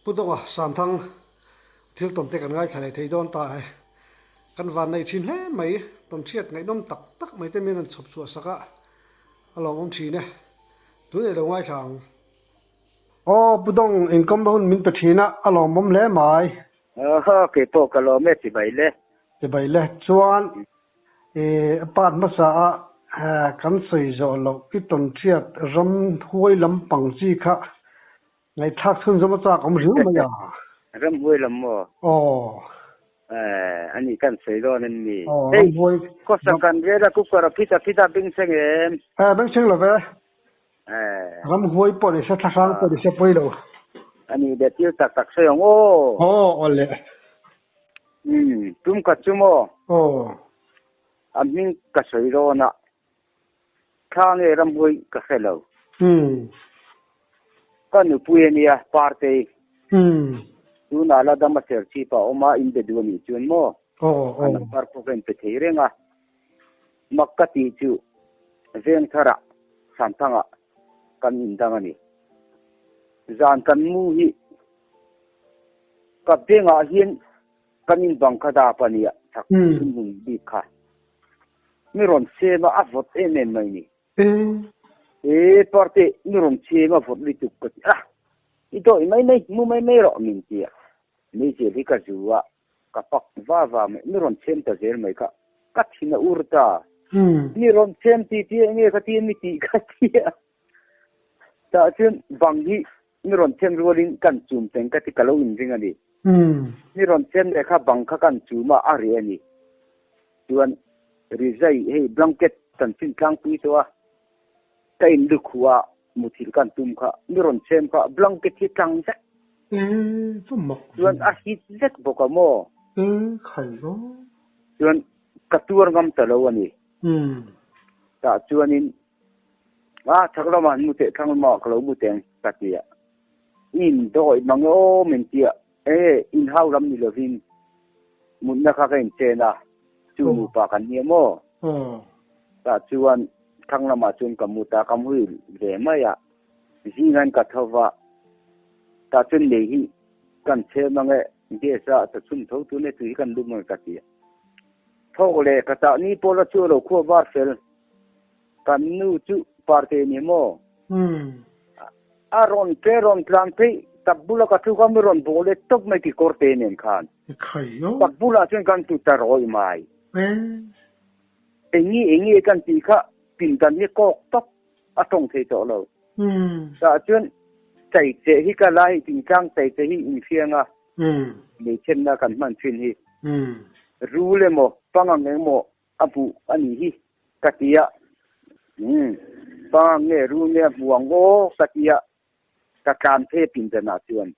Pu Dawnga Samthang thil tawn te kan ngaithla leh thei dawn ta e. Kan van nei thin hle mai, tawnhriat ngaihnawm tak tak mai te min rawn chhawp chhuah sak a, a lawmawm thin e. Tun ei lo ngaithla ang. Aw Pu Dawng, inkawmna hun min pe thin a, a lawmawm hle mai. Aw keipawh ka lawm e chibai le. Chibai le. Chuan i part hmasa a kan sawi zawh loh i tawnhriat ram huai lampang chi kha Ngaihthlak chhun zawm a chak awm riau mai a. Ramhuai lam maw? Aw. Eh, ani kan sawi dawn em ni? Aw, ramhuai. Khawsa kan rel a cooker a phit a phit a bengchheng em? Eh, bengchheng lo ve. Eh. Ramhuai pawh ni se, thlahrang pawh ni se pawi lo. Ani le thil tak tak sawi ang aw. Aw, aw le. Umm, tum khat chu maw? Aw. A hming ka sawi dawn a. Thla nge ramhuai ka hre lo. Ka nupui a nia, Partei. Tunah la dam a ser chhip a awm a, in be duh a nih chuan maw? A number pawh ka inpe thei reng a. Mak ka tih chu Vengthara, Santhanga kan indang a ni. Zan kan mu hi ka bengah hian Kan in bang kha dap a nia, chak chhunhmun bik kha. Mi rawn chem a, a vawt em em mai ni. E parte, mi rawn chem a vawt lutuk ka ti a, i dawih mai mai, mu mai mai rawh min ti a. Meizel hi ka zu a, ka pak va va mai, mi rawn chem ta zel mai kha, ka thin a ur ta. Mi rawn chem ti ti enge ka ti a, mi tih ka ti a. Tah chuan bang hi Mi rawn chem rualin kan chum teng ka ti ka lo inring a ni. Mi rawn chem leh kha bang kha kan chum a, a reh a ni. Chuan rizai hei blanket kan chin tlangpui tawh a, ka in lukhuh a muthilh kan tum kha mi rawn chem kha blanket hi tlang vek. Chuan a hit vek bawk a maw? Chuan ka tuar ngam ta lo a ni. Tah chuanin A chak lamah an mu teh thlang lamah ka lo mu teng ka ti a. In dawih mang e aw min ti a, e in hau lam ni lovin mutna kha ka inchen a, chu nupa kan nia maw? Tah chuan thlang lamah chuan ka mu ta, ka muhil ve mai a, zingain ka tho va, tah chuan lei hi kan chhem ang e, gas a ta chhum tho tun e tui hi kan lum ang e ka ti a. Thawk leh ka tah ni pawh la chu a lo khua var fel. Kan nu chu parte ni maw? A rawn ke rawn tlan phei tak bula ka thu kha mi rawn bawh let tawp mai ki kawrte nen khan. Tak bulah chuan kan tu ta rawih mai. Engi engi kan tih kha pindan hi kawk tawp a tawng thei tawh lo. Tah chuan chai che hi ka la hi thingtlang chai che hi inhriang a meichhenna kan hman thin hi. Rul emaw pangang emaw A hmuh a nih hi ka ti a. Umm, pa nge rul nge a hmu ang aw ka ti a, ka tlan phei a pindanah chuan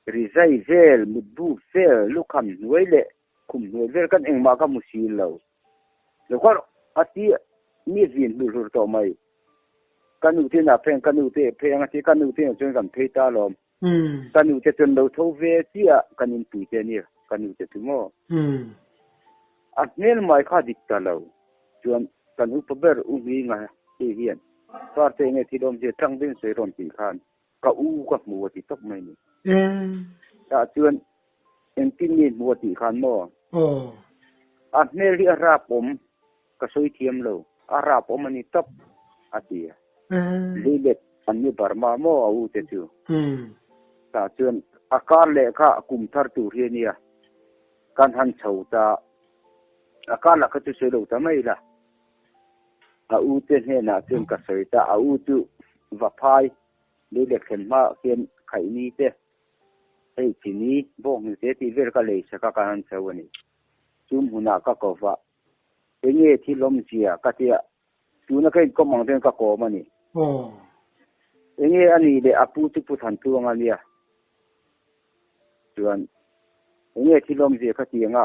rizai vel, mutbu vel, lukham hnuai leh khum hnuai vel kan engmah ka hmu si lo. Lo kha rawh a ti a, mi vin hmuh hlur tawh mai. Ka nu te inah phei ang, ka nu te phei ang a ti a, ka nu te inah chuan kan phei ta alawm. Ka nu te chuan lo tho ve chiah kan inpui te ania ka nu te chu maw. A hmel mai kha dik ta lo chuan kan upa ber u Hminga te hian Parte nge thil awmzia tlang deuhin sawi rawn tih khan ka u ka hmu a ti tawp mai ni. Tah chuan engtin nge hmu a tih khan maw. A hmel hi a rap awm ka sawi thiam lo a rap awm a ni tawp a ti a. Leilet an ni Burma maw a u te chu. Tah chuan a kar leh kha kum thar tur hi a nia. Kan han chho ta a kar lah kha chu sawi lo ta mai la. A u te hnenah chuan ka sawi ta a u chu va phai leilet thlen hma khian khaihni te hei chini bawk te tih vel ka lei sak a kan han chho a ni. Chu hmunah ka ko va enge thil awmzia ka tia Tuna ka inkawm ang chuan ka kawm a ni. Enge a nih leh a pu chu Pu Thantuang a nia. Chuan enge thil awmzia ka ti anga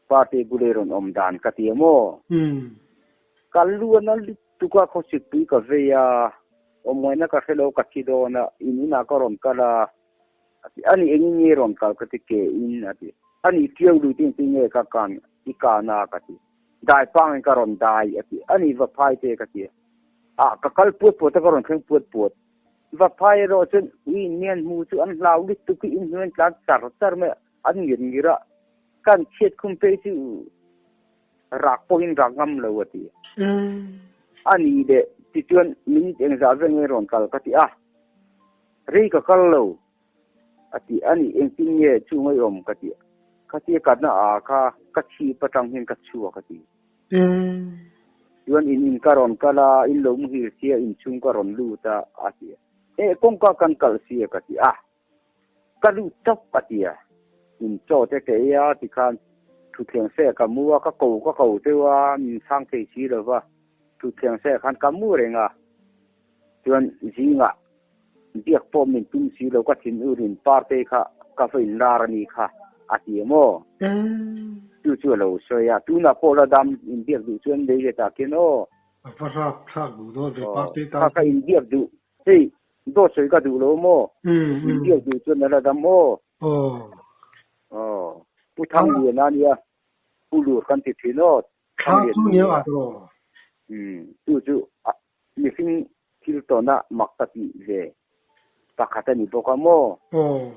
party bula i rawn awm dan ka ti a maw? Ka lu a na lutuk a, khawsikpui ka vei a, awmngaihna ka hre lo ka thi dawn a, in inah ka rawn kal a, a ti. A nih engin nge i rawn kal ka ti ke in a ti. A nih ṭiau lui te engtin nge ka kan i kan a ka ti. Dai pangin ka rawn dai a ti. A ni va phai te ka ti a. Ah, ka kal puat puat a, ka rawn thleng puat puat. Va phai erawh chuan ui in mian hmu chu an hlau lutuk i in hnuai an tlan char char mai a, an ngir ngir a, kan chhiat khum phei chu rak pawhin rak ngam lo a ti. A ni leh tichuan minute engzah vel nge rawn kal ka ti a, rei ka kal lo a ti a ni, engtin nge chu ngaiawm ka ti a, khatia ka na a kha ka chhip atang hian ka chhuak a ti. Chuan in in ka rawn kal a, in lo muhil sia inchhung ka rawn lut a a ti a, eh kawngka kan kalh sia ka ti a, Ka lut tawp a ti a, in chaw te ka ei a tikhan thutthleng seh ka mu a, ka ko ka ko deuh a, min chhang thei si lo va, thutthleng seh khan ka mu reng a, chuan zingah biak pawh min tum si lo, ka thinur in parte kha ka va in lar a ni kha a ti a maw? Chu chu a lo sawi a, tunah pawh la dam in biak duh chuan lei let ah khian aw. A va rap thlak duh dawn ve parte tan. Kha ka in biak duh hei Dawt sawi ka duh lo maw? Min biak duh chuan a la dam aw. Aw. Pu Thangliana a nia, Pu Lur kan ti thin aw. Thla chu nia a tawh. Umm, chu chu mihring thil tawna mak ka tih ve pakhat a ni bawk a maw? Aw.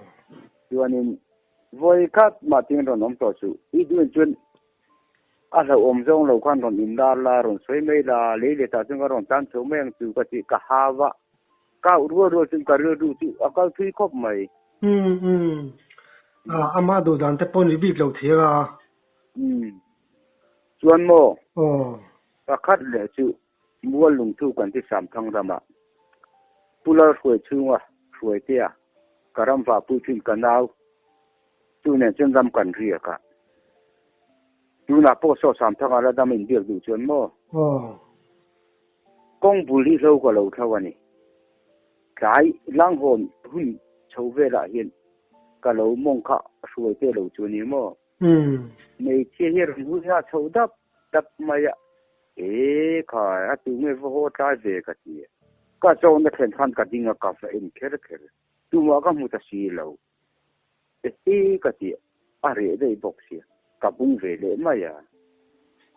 Chuanin vawi khat mah tin rawn awm tawh suh. I duhin chuan a hlauhawm zawng lo khan rawn inlar la, rawn sawi mai la, lei leh tah chuan ka rawn tan chho mai ang chu ka ti, ka hau a. Ka auh rual rual chuan ka rilru chu a kal thui khawp mai. Umm umm. Amah duh dan te pawh ni bik lo thei a. Umm. Chuan maw? Aw. Pakhat leh chu Mual lungthu kan ti Samthang ramah Pu Lalhruai chhunga Hruaitea ka ram vahpui thin ka nau chu nen chuan ram kan riak a. Tunah pawh saw Samthanga la dam inbiak duh chuan maw? Aw. Kawng bul hi hlo ka lo thlo a ni. Tlai langhawn hun chho velah hian ka lo mawng kha Hruaitea lo chu a ni maw? Hmeichhia hi rawn hui a chho dap dap mai a, E khai, a tu nge va haw tlai ve ka ti a. Ka zawhna thlen khan ka ding a, ka va en kher kher. Tumah ka hmu ta si lo. E ka ti a, a reh daih bawk sia, ka bung ve leh mai a.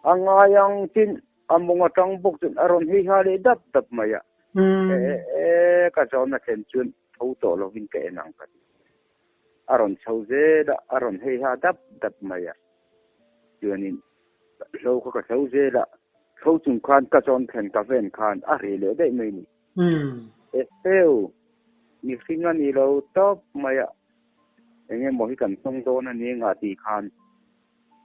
A ngai ang chin a mawng atang bawk chuan a rawn hei ha leh dap dap mai a. E ka zawhna thlen chuan tho tawh lovin ka en ang ka ti. A rawn chho zel a, a rawn hei ha dap dap mai a. Chuanin hlo kha ka hlo zel a, hlo chung khan ka zawn thlen ka ven khan a reh leh daih mai ni. Eheu, mihring a ni lo tawp mai a, eng emaw hi kan hnawng dawn a ni engah tih khan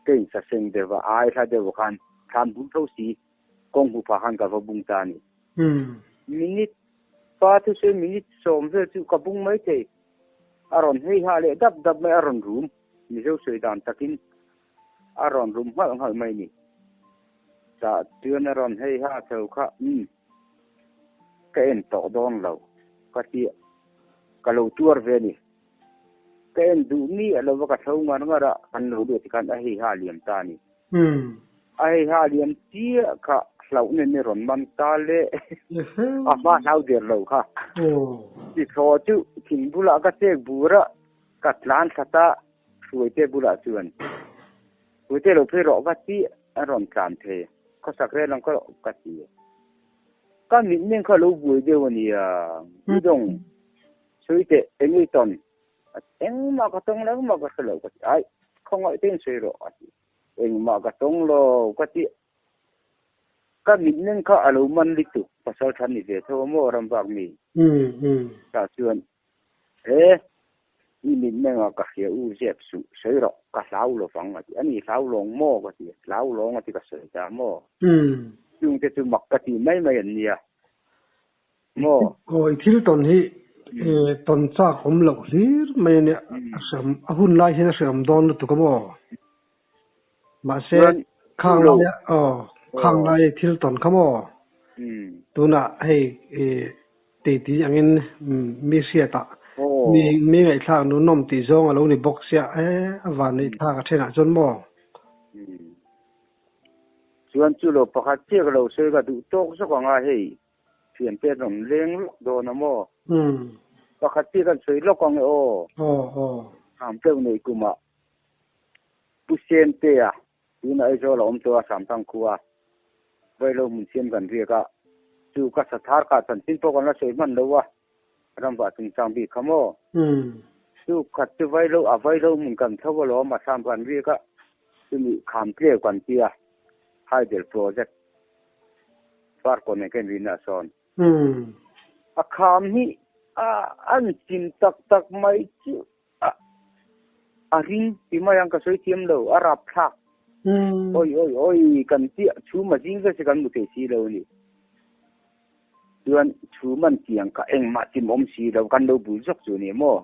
ka insaseng deuh a, ai hla deuh khan thlan bul tho si kawng hmu phah khan ka va bung ta a ni. Minute pa thusawi minute 10 vel chu ka bung mai thei. A rawn hei ha leh dap dap mai, a rawn rum. Mizo sawi dan takin a rawn rum nghalh nghalh mai ni. Tah chuan a rawn hei ha chho kha, umm, ka en tawh dawn lo ka ti a, ka lo tuar ve a ni. Ka en duh miah lo va, ka tho ngar ngar a, kan lo luat tikhan a hei ha liam ta a ni. A hei ha liam chiah kha hlauh nen i rawn man ta le, a hma hlau der lo kha. Tithlaw chu thing bulah ka chek bur a, ka tlan thlat a, Hruaite bulah chuan, Hruaite lo phei rawh ka ti a rawn tlan thei, khawsak rel ang ka ka ti. Ka mitmeng kha lo buai deuh a nia, Udawng, sawi teh, eng ei tawn? Engmah ka tawng lo, engmah ka hre lo ka ti. Ai, khawngaih tein sawi rawh a ti. Engmah ka tawng lo ka ti. Ka mitmeng kha a lo man lutuk, pasal tha ni ve tho a maw Ramvak mi? Tah chuan, He, i mitmengah ka hria u zep suh, sawi rawh, ka hlau lo vang a ti. A ni, hlau lawng maw ka ti. Hlau lawng a ti ka sawi ta maw? Chungte chu mak ka ti mai mai an nia. Maw? Aw, i thil tawn hi tawn chak awm loh hlir mai a nia. A hreawm, a hun lai hian a hreawm dawn lutuk a maw? Mahse, khang laia, aw, khang laia i thil tawn kha maw? Tunah hei titi angin mi hriatah mi mi ngaihthlak nunawm tih zawng a lo ni bawk sia, e, a van ngaihthlak a thenah chuan maw? Chuan chu lo pakhat chiah ka lo sawi ka duh tawk zawk ang a hei. Thiante an rawn leng lawk dawn a maw? Pakhat chiah kan sawi lawk ang e aw. Hramteuh neih kumah Pu Sentea tuna Aizawl a awm tawh a, Hramthang khua Vailo hmun siam kan riak a, chu ka sathar kha chanchin pawh kan la sawi hman lo a. Ramvah chungchang bik kha maw? Chu khat chu vailo a vailo hmun kan tho alawm a thlam kan riak a, chumi kham tleu kan ti a, hydel project Farkawn nen ka inrinna a sawn. A kham hi a an chim tak tak mai chu a a ring ti mai ang ka sawi thiam lo, a rapthlak. Awi awi awi kan tia chhum a zing vek se kan hmu thei si lo a ni. Chuan chhum an tiang kha engmah chim awm si lo kan lo bul zawk chu a ni maw?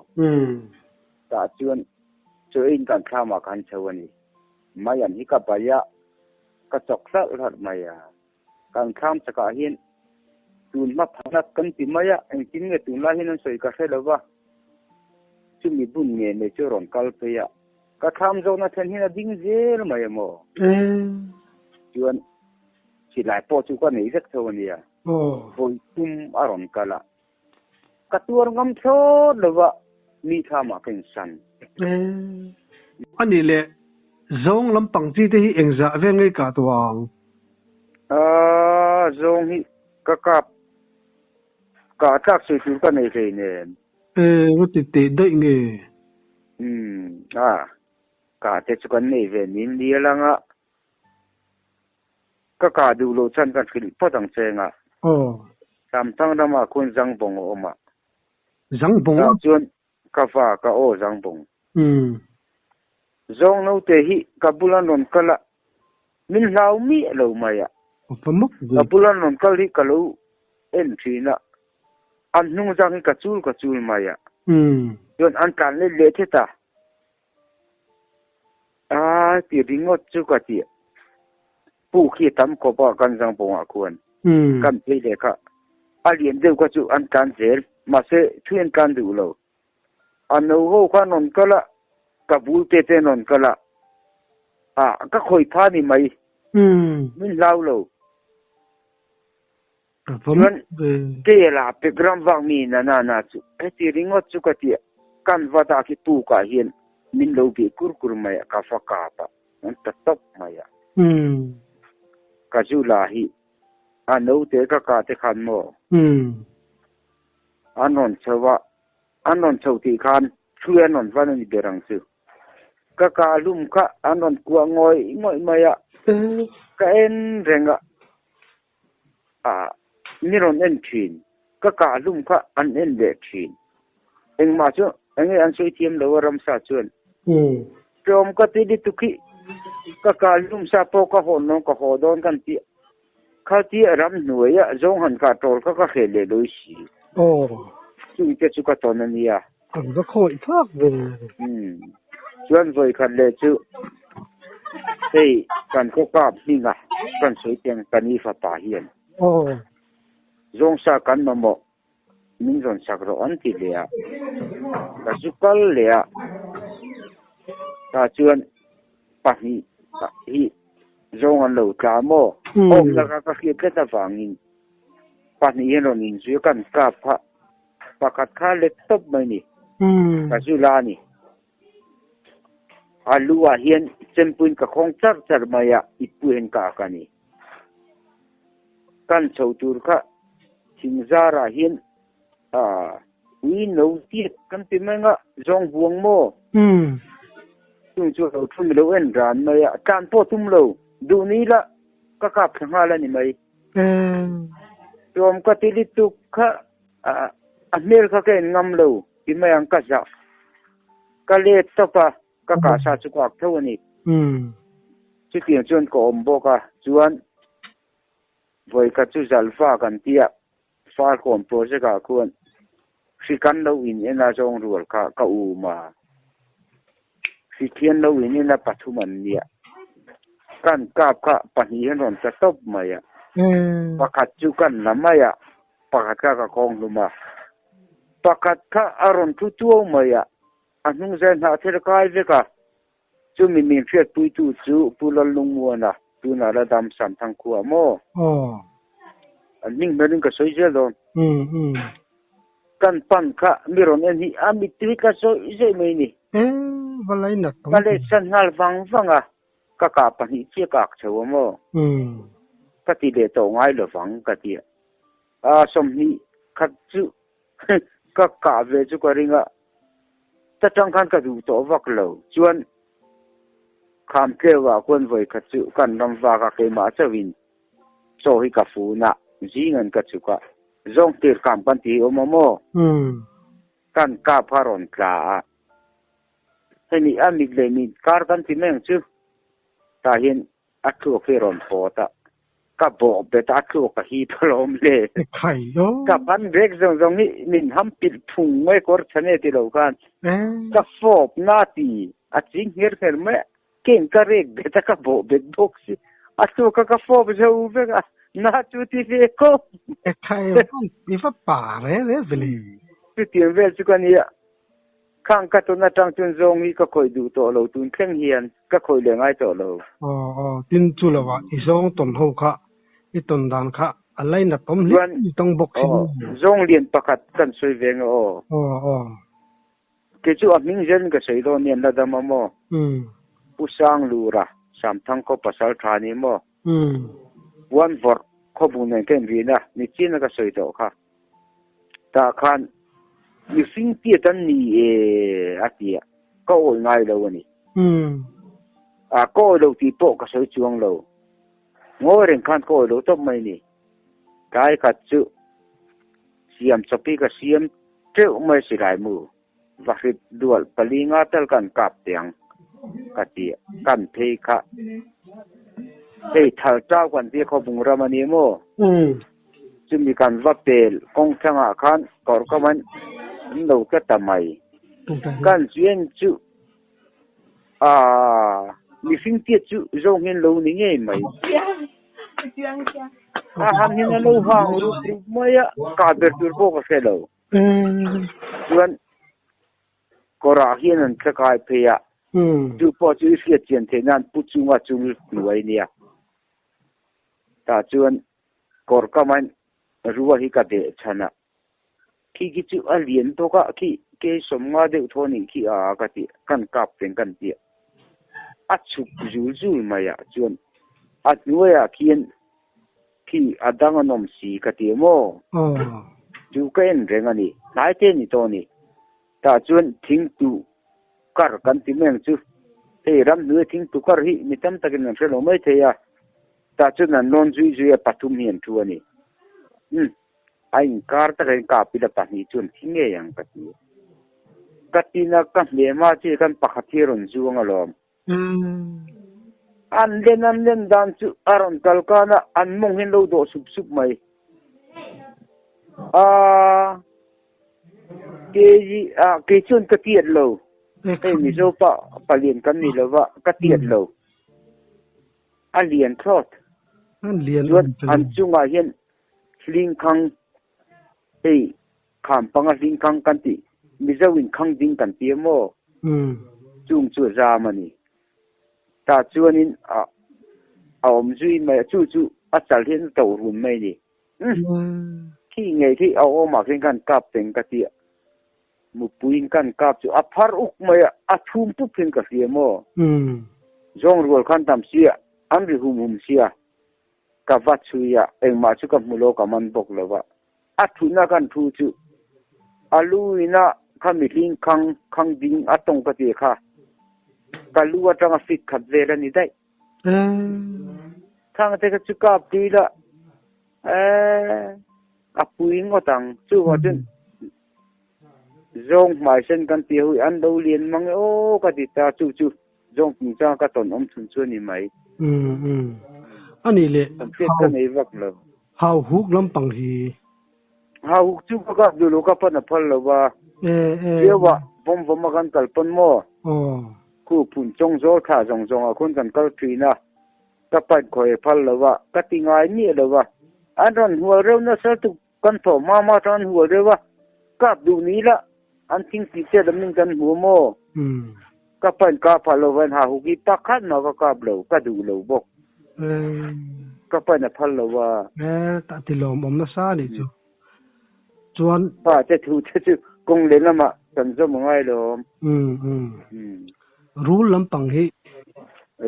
Tah chuan chaw eiin kan thlamah khan chho a ni. Mai an hi ka bai a, ka chawk hlarh hlarh mai a. Kan thlam chakah hian tun hma phanat kan ti mai a, engtin nge tunlai hian an sawi ka hre lo va, chumi bun nge nei chu a rawn kal phei a, ka thlam zawhna thlen hian a ding zel mai a maw? Chuan silai pawh chu ka nei vek tho a nia, vawi thum a rawn kal a, ka tuar ngam thlawt lo va, mi thlamah ka insan. A nih leh zawng lampang chi te hi engzah vel ngei kah tawh ang? Aaa, zawng hi ka kap kah tlak sawi tur ka nei hlei nen. E, va ti teh daih nge? Umm, a, kah te chu kan nei ve nin lial ang a, ka kah duh loh chuan kan hrilh phawt ang che anga. Aw. Samthang ramah khuan Zangbawng a awm a. Zangbawng a? Tah chuan Ka va ka aw Zangbawng. Umm. Zawng naute hi ka bula rawn kal a, min hlau miah lo mai a. A va mak ve. Ka bula rawn kal hi ka lo en thin a, an hnung zang hi ka chul ka chul mai a. Umm. Chuan an tlan let leh thet a. A ti ringawt chu ka ti. Puk hi a tam khawp a kan Zangbawngah khuan. Kan phei leh kha a lian deuh kha chu an tlan zel. Mahse thui an tlan duh lo. A no ho kha an rawn kal a, ka bul te te an rawn kal a. Ah ka khawi pha ni mai. Min hlau lo. Chuan Kela pek ram vak mi na na na chu heti ringawt chu ka ti a, kan va dah khi pukah hian min lo bih kur kur mai a, ka va kap a, an ta tawp mai a. Ka zu la hi a naute ka kah te khan maw? An rawn chho a, an rawn chho tih khan thui an rawn van a ni ber ang chu. Ka kah hlum kha an rawn kuah ngawih ngawih mai a, ka en reng a. Ah, ni rawn en thin. Ka kah hlum kha an en leh thin. Engmah chu enge an sawi thiam lo a ramsa chuan. Tlawm ka ti lutuk hi ka kah hlum sa pawh ka hawn dawn ka haw dawn kan ti. Kha ti a ram hnuai a zawng han kah tawl kha ka hreh leh lawih si. Chung te chu ka tawn a nia. An va khawih thlak ve. Umm. Chuan vawi khat leh chu hei kan khaw kap hminga kan sawi teng ka ni fapa hian. Aw. Zawngsa kan mamawh min rawn sak rawh an ti leh a. Ka zu kal leh a. Tah chuan pahnih hi zawng an lo tla maw? Awm laka ka hriat tlat avangin pahnih hian rawn inzui a kan kap kha. Pakhat kha let tawp mai ni. Ka zu la a ni. A lu ah hian chempuiin ka khawng char char mai a, i pu hian ka ak a ni. Kan chho tur kha thingzar ah hian ui no tiat kan ti mai nga, zawng buang maw? Chung chu a lo thu mi lo en ran mai a, tlan pawh tum lo, duh ni ila ka kap thla nghal a ni mai. Tlawm ka ti lutuk kha a hmel kha ka en ngam lo ti mai ang ka zah. Ka let tawp a, ka kah sa chu ka ak tho a ni. Chutiang chuan ka awm bawk a, chuan vawi khat chu Zalfa kan ti a, Farkawn project ah khuan hri kan lo in en a zawng rual kha ka um a, hri thian lo in en a pathum an nia, kan kap kha pahnih hian rawn ta tawp mai a, pakhat chu kan la mai a, pakhat kha ka khawng hlum a, pakhat kha a rawn thu tuau mai a, a hnung zai hnah thel kai vek a, chumi min hriatpuitu chu Pu Lallungmuana, tunah la dam Samthang khua maw? Aw. An hming hmelin ka sawi zel dawn. Kan pan kha mi rawn en hi a mittui ka sawi zawih mai ni. E, va lai nat tam. Ka let san nghal vang vang a, ka kah pahnih chiah ka ak chho a maw? Ka ti leh tawh ngai lovang ka ti a. A 20 khat chu. Ka kah ve chu ka ring a, ta tang khan ka duh tawh vak lo. Chuan kham tleu ah khuan vawi khat chu kan ram vak a, keimah chauhin chaw hi ka fun a, zing an ka chhuk a, zawng tir kham kan ti hi awm a maw? Kan kap kha rawn tla a, hemi a mit leh mit kar kan ti mai ang chu, tah hian A thluak hi rawn pawt a, ka bawh bet a, a thluak a hip alawm le. Ka ban rek zawng zawng hi min ham pilh phung mai kawr chhan e ti lo khan ka fawp na ti a ching ngher ngher mai a, keng ka rek bet a, ka bawh bet bawk si, a thluak a ka fawp zo vek a, na chu ti ve kawp. I va pa re re ve le. Chutiang vel chu ka nia. Khang ka tawn atang chuan zawng hi ka khawih duh tawh lo, tun thleng hian ka khawih leh ngai tawh lo. Aw aw, tin chu lo ah i zawng tawn ho kha, i tawn dan kha a lainat awm hle Chuan i tawng bawk si aw, zawng lian pakhat kan sawi ve nge aw. Aw aw. Kei chu a hming zel in ka sawi dawn nia, la dam a maw? Pu Sanglura, Samthang khaw pasal tha ni maw? Puan vawrh khawbung nen ka inrin a, nichin a ka sawi tawh kha. Tah khan mihring tiat an ni e a ti a, ka awi ngai lo a ni. A, ka awi lo tih pawh ka sawi chuang lo. Ngawi reng khan ka awi lo tawp mai ni. Tlai khat chu siam chawp hi ka siam teuh mai silai mu. Vahrit dual pali nga tal kan kap teh ang ka ti a, kan phei kha hei thal chau kan ti a khawbung ram a ni maw? Chumi kan va pel kawng thlangah khan kawrkam an lo tla ta mai. Kan chuan chu aaa mihring tiat chu zawng hian lo ni ngei mai. A han hian a lo hang rup rup mai a, kah ber tur pawh ka hre lo. Chuan kawrah hian an thlakai phei a, chu pawh chu i hriat chian theih nan pu chunga chul hnuai nia. Tah chuan kawr kamain rua hi ka beh chhan a, khi khi chu a lian bawk a, khi ke sawmnga deuh thaw nih khi a ka ti, kan kap reng kan ti a. A chhuk zul zul mai ah chuan a hnuaiah khian Khi a dang an awm si ka ti maw? Chu ka en reng a ni. Hnai te ni tawh a ni. Tah chuan thingtu kar kan ti mai ang chu. Hei ramhnuai thingtu kar hi mi tam takin an hre lo mai thei a. Tah chuan an lawn zui zui a pathum hi an thu a ni. Umm a inkar takah hian kapila pahnih chuan thi ngei ang ka ti. Ka tina ka hmehma chi khan pakhat hi a rawn zuang alawm. An len an len dan chu a rawn kal kan a, an mawng hian lo dawh sup sup mai. Aa kei ah kei chuan ka tiat lo. Hei Mizo pa palian kan ni lova ka tiat lo. A lian thlawt. Chuan an chungah hian hlingkhang hei Kham panga hling khang kan tih, Mizo in khang ding kan ti emaw? Chung chu a zam a ni. Tah chuanin a a awm zui mai a, chu chu a chal hian a to run mai a ni. Umm. Khi ngei khi a awmah khian kan kap peng ka ti a, mupuiin kan kap chu a phar uk mai a, a chhum pup hian ka hria maw? Zawng rual khan tam sia, an ri hum hum sia, ka va chhui a, engmah chu ka hmu lo, ka man bawk lo va. A thutna kan thu chu a lu ina kha mihling khang khang ding a tawng ka ti kha ka lu atanga fit khat vel a ni daih. Khang te kha chu kap tui la eh a pui ngawt ang chuvang chuan zawng hmai sen kan ti hui an lo lian mang e aw ka ti ta chu chu zawng chungchang ka tawn awm chhun chu a ni mai. A nih leh Kan hriat ka nei vak lo. Hau huk lampang hi. Hau huk chu ka kap duh lo ka pan a phal lo va. Chiau ah vawm vawm a kan kal pawn maw? Khu phun chawng zawl thla zawng zawng ah khawn kan kal thin a. Ka pan khawi a phal lo va, ka ti ngai miah lo va. An rawn hual reuh nasa tuk kan thawh hma hma atang an hual reuh a. Kap duh ni la an thing tih che lam in kan hmu maw? Ka pan ka phal lo van hau huk hi pakhat mah ka kap lo, ka duh lo bawk. Ka pan a phal lo a. E, tah ti lawm awm nasa a nih chu. Chuan. Pa te thu te chu kawng leh lamah kan zawm a ngai lawm. Rul lampang hi.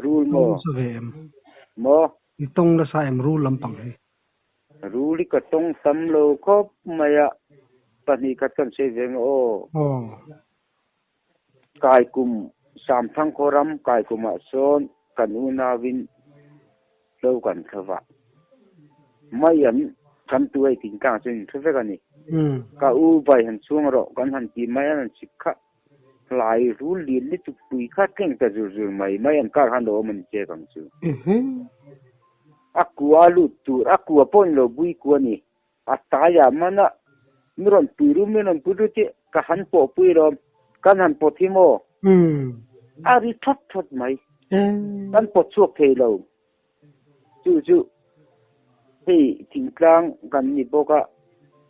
Rul maw? Tawng nasa ve em? Maw? I tawng nasa em rul lampang hi? Rul hi ka tawng tam lo khawp mai a. Pahnih khat kan sawi ve ang aw. Kaikum Samthang khaw ram Kaikumah sawn kan unauin hlo kan thlo va. Mai an kan tu hei thingtlang chuan in hre vek a ni. Ka u bai han chhuang rawh kan han ti mai an han chhip kha hlai rul lian lutuk pui kha tleng ta zur zur mai mai an kar khan lo awm a ni chek ang chu. A kua lut tur a kua pawh ni lo bui kua a ni. A taia mana mi rawn pui ru mi rawn pui ru tih ka han pawh pui lawm, kan han pawt hi maw? A ri thawt thawt mai. Kan pawt chhuak thei lo. Chu chu hei thingtlang kan ni bawk a,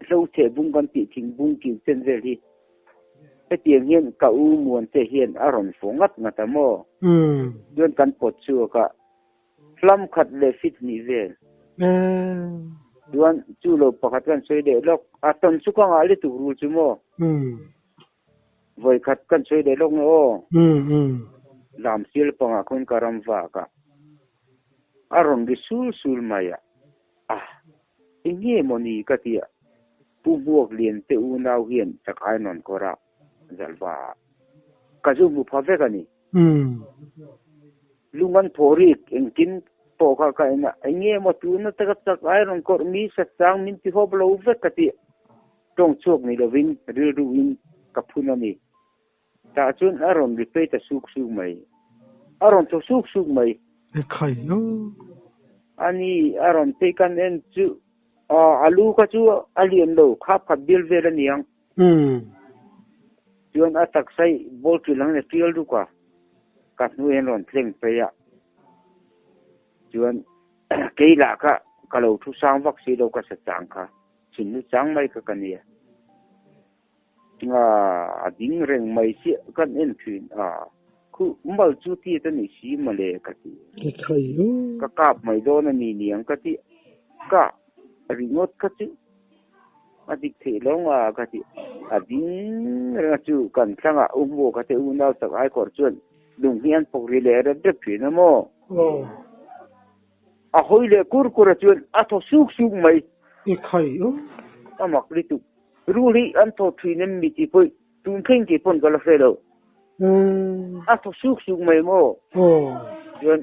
hlo cheh bung kan tih thing bung kil chen vel hi hetiang hian ka u Muante hian a rawn fawh ngat ngat a maw? Chuan kan pawt chhuak a. Hlam khat leh fit hnih vel. Chuan chu lo pakhat kan sawi leh lawk. A tawn chu ka ngah lutuk rul chu maw? Vawi khat kan sawi leh lawk nge aw? Lam sial pangah khawn ka ram vak a, a rawn ri sul sul mai a. Ah, eng nge maw ni ka ti a, Pu Hmuak Lian te unau hian chakai nawn kawr a zalh va a, ka zu hmu pha vek a ni. Lung an thaw rik engkim pawh kha ka en a, eng nge maw tuna taka chak ai rawn kawrh mi sat chang min ti hawp lo vek ka tih tawng chhuak ni lovin rilru in ka phun a ni. Tah chuan a rawn ri phei ta suk suk mai. A rawn thaw suk suk mai. Ekhai lo. A ni, a rawn phei kan en chu a lu kha chu a lian lo, khap khat bial vel a niang. Chuan a taksa hi ball ṭil ang in a ṭial ruk a, ka hnuai hian rawn thleng phei a. Chuan kei lah kha ka lo thu sang vak si lo ka sa chang kha, chhun lu chang mai kha ka nia. A ding reng mai chiah kan en ṭhin a, khuh mal chu tiat a ni si mawle ka ti. Ka kap mai dawn a ni niang ka ti, ka ringawt kha chu. A dik theih lo nga ka ti. A ding reng a chu kan thlangah u hmuh ka te unau chak ai kawr chuan lung hi an pawk ri leh rep rep thin a maw? A hawi leh kur kur a chuan a thaw suk suk mai. I khai u. A mak lutuk. Rul hi an thaw thin em mi tih pawh tun thleng tih pawn ka la hre lo. A thaw suk suk mai maw? Chuan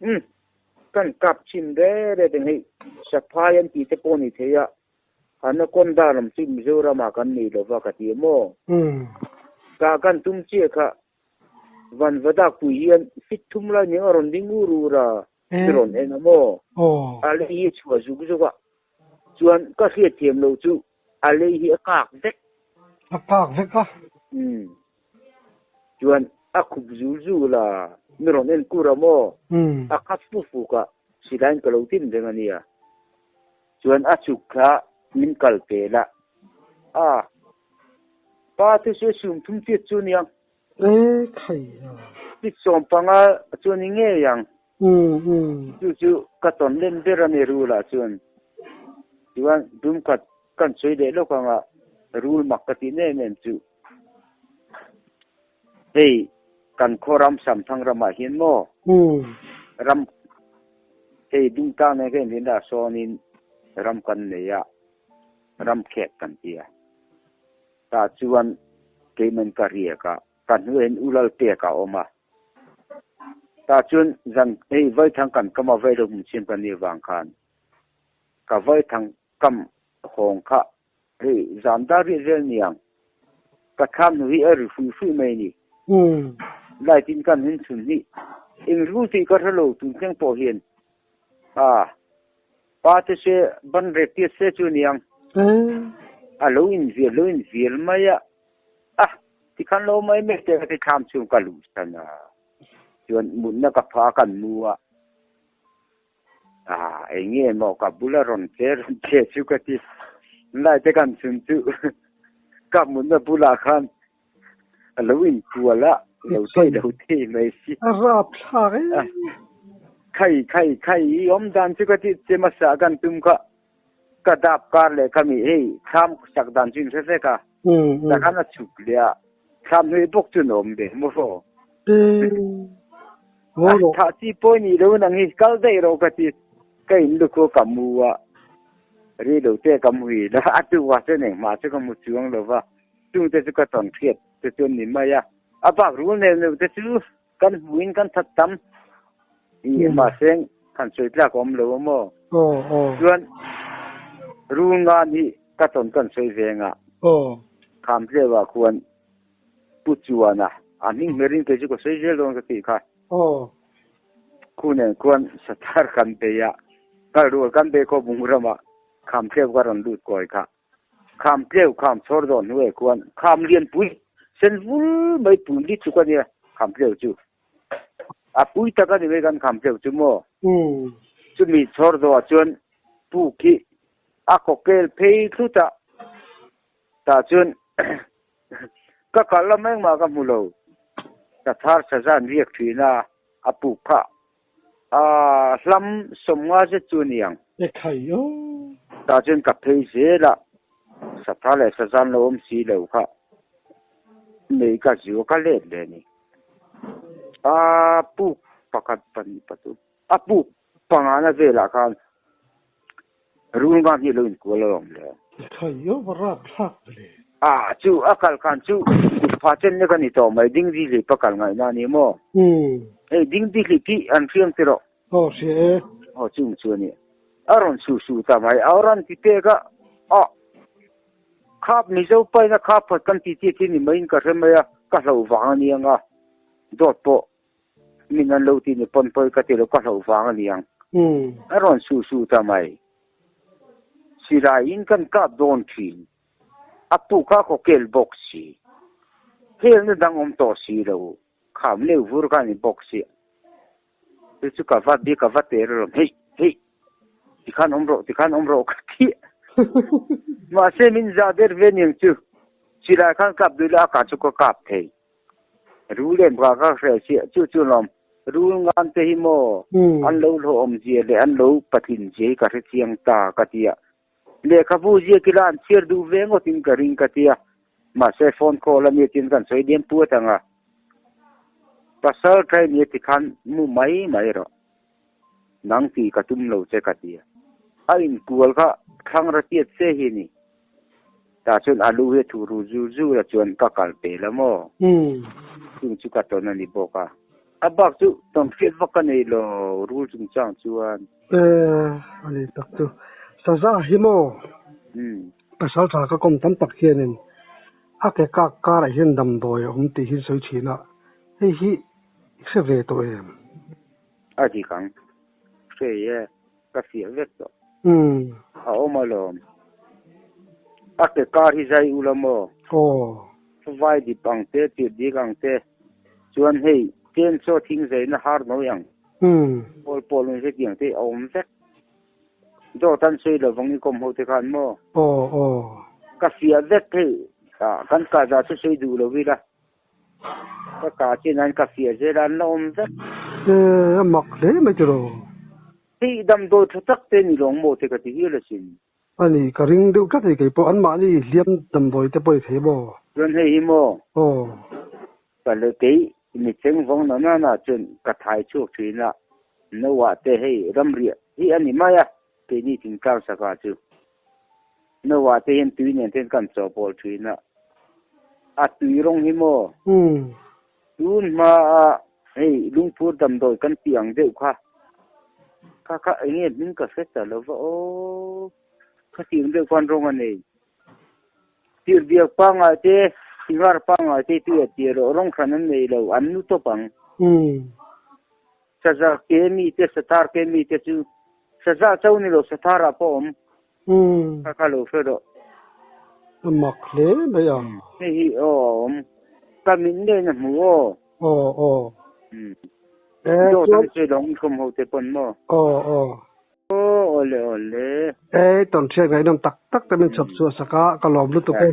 Umm, kan kap chhin re re ding hei Saphai an tih te pawh ni thei a, Anaconda lam chu Mizoram ah kan nei lova ka ti maw? Kah kan tum chiah kha Vanvadak pui hian fit thum lai ning a rawn ding ur ur a, i rawn en a maw? A lei hi a chhuah zuk zuk a, chuan ka hriatthiam loh chu a lei hi a kak vek. A kak vek a? Umm, Chuan a khup zul zul a, mi rawn en kur a maw? A khat fu fuk a, silaiin ka lo tin reng a nia. Chuan a chuk kha min kal pel a, a pa chu se sum thum chiat chu nia. E khai a. Fit 15 chu a ni ngei ang. Chu chu ka tawn len ber a ni rul ah chuan. Chuan dum khat kan sawi leh lawk ang a, rul mak ka tih em em chu. Hei kan khaw ram Samthang ramah hian maw ram hei Dungtlang nen ka inrin dah sawnin ram kan nei a, ram khek kan ti a. Tah chuan keiman ka riak a, ka hnuaiin Ulal pek a awm a. Tah chuan zan hei Vaithang kan kam a Vailo hmun siam kan nih avang khan ka Vaithang kam hawng kha Hei zan dar riat vel niang. Ka thlam hnu hi a ri hrui hrui mai a ni. Light in kan hun chhun hi eng rul tih ka hre lo tun thleng pawh hian a pa te se ban rek tiat se chu niang. A lo in vial lo in vial mai a, a tikhan lo mai mai te ka ti thlam chhung ka luh san a chuan mutna ka pha a kan mu a. Ah, eng nge maw ka bula rawn che rawn che chu ka ti. Lai te kan chhun chu ka hmunna bulah khan a lo inkual a, lo thei lo thei mai si. A rap thlak e. Khai khai khai i awm dan chu ka ti che hmasa kan tum kha ka dap kar leh kha mi hei thlam sak dan chu in hre vek a. Ta khan a chhuk leh a, thlam hnuai bawk chu an awm ve maw. Ngawi rawh. Thah chi pawi nih lo nang hi kal daih rawh ka ti. Ka in lukhaw ka mu a. Ri lo te ka muhil a, a tu a chuan engmah chu ka hmu chuang lo va, chungte chu ka tawn hriat te chuan ni mai a. A bak rul neuh neuh te chu kan hmuhin kan that tam i mahse han sawi tlak a awm lo a maw? Chuan rul ngan hi ka tawn kan sawi ve ngah. Khamtleuah khuan Pu Chuana a hming hmerin kei chu ka sawi zel dawn ka tih kha. Khu nen khuan sathar kan bei a, kal rual kan bei khaw bung ramah Khamtleu ka rawn lut kawi kha. Khamtleu kham chhawr dawn hnuai khuan kham lianpui sen vul mai pui li chuk a nia Khamtleu chu. A pui tak a ni mai kan Khamtleu chu maw? Chumi chhawr dawhah chuan puk hi a kawkel phei thlut a, tah chuan Ka kal lam engmah ka hmu lo. Ka thar sazan riak thin a, a puk kha a hlam sawmnga zet chu a ni ang. E khai aw. Tah chuan ka phei zel a, satha leh sazan lo awm si lo kha nei ka zu a ka let leh a ni. A puk pakhat pahnih pathum a puk pangana velah khan Rulngan hi lo inkual a awm le. Thai o va rap thlak ve le. A chu a kal khan chu kut pha chen lek a ni tawh mai ding di hlip a kal ngaihna a ni maw? Hei ding di hlip hi an hriang ti rawh. Aw hria e. Aw chung chu a ni. A rawn su su ta mai. A rawn ti pek a, a khap Mizo paina khap phawt kan ti chiah chi ni maiin ka hre mai a, ka hloh vang a ni ang a, dawt pawh Min an lo ti ni pawn pawi ka ti lo ka hlauh vang a ni ang. A rawn su su ta mai. Silai in kan kap dawn thin. A pu kha khaw kel bawk si. Helna dang awm tawh si lo. Kham leuh vur kha a ni bawk si. Chu chu ka va bik a va ter alawm. Hei! Hei! Tikhan awm rawh, tikhan awm rawh ka ti. Mahse min zah der ve niang chu. Silai khan kap duh ila a kah chu ka kap thei. Rul em ka ka hre chiah chu chu lawm rul ngan te hi maw an lo hlawhawm zia leh an lo patlin zia hi ka hre chiang ta ka ti a, lehkhabu ziak ila an chhiar duh ve ngawt in ka ring ka ti a, mahse phone call a nia tin kan sawi diam puat ang a, pasal tha nia tikhan mu mai mai rawh nang tih ka tum lo che ka ti a, a inkual kha thlang ra tiat che hi a ni. Tah chuan a lu hi a thuh ru zur zur a chuan ka kal pel a maw? Chung chu ka tawn a ni bawk a. A bak chu tawn hriat vak ka nei lo rul chungchang chuan. E, a ni tak chu. Saza hi maw? Pasal tha ka kawm tam tak hianin a ke kak karah hian damdawi a awm tih hi sawi thin a, hei hi i hre ve tawh em? A dik ang. Hre e. Ka fiah vek tawh. A awm alawm. A ke kar hi zai ula maw? Aw. Vai dip ang te, tir dik ang te. Chuan hei, chainsaw thing zaina har nawi ang. Pawl pawl ang hetiang te a awm vek. Dawt an sawi lo vang i kawm ho te khan maw? Aw aw. Ka fiah vek hei. Kan kah zah chu sawi duh lo ila. Ka kah chin an ka fiah zel a, an la awm vek. E, a mak hle mai tiraw? Hei damdawi tha tak te ni lawng maw te ka ti hial asin. A ni, ka ring deuh tlat hei kei pawh anmahni hliam damdawi te pawh i thei maw? Chuan hei hi maw? Aw. Ka le kei micheng vawng na na na chuan ka thai chhuak thin a, Noah te hei ramriah hi a ni mai a, keini thingtlang saka chu. Noah te hian tui nen ten kan chawhpawlh thin a, a tui rawng hi maw? Tun hma a hei lungphur damdawi kan tih ang deuh kha, kha kha eng nge hming ka hre ta lo va aw, kha tih ang deuh khan rawng a nei. Tirhbiak pangngai te, singhar pangngai te tui a tir loh, rawng hran an nei lo, an nu tawp ang. Saza ke mi te, sathar ke mi te chu Saza cho ni lo sathar ah pawh awm. Kha kha lo hre rawh. A mak hle mai a. Hei hi aw a awm. Ka mit ngei na hmu aw. Aw aw. E chuan. Dawt an sawi lo ang khawm ho te pawn maw. Aw aw. Aw awle awle. E tawnhriat ngaihnawm tak tak te min chhawp chhuah sak a ka lawm lutuk e.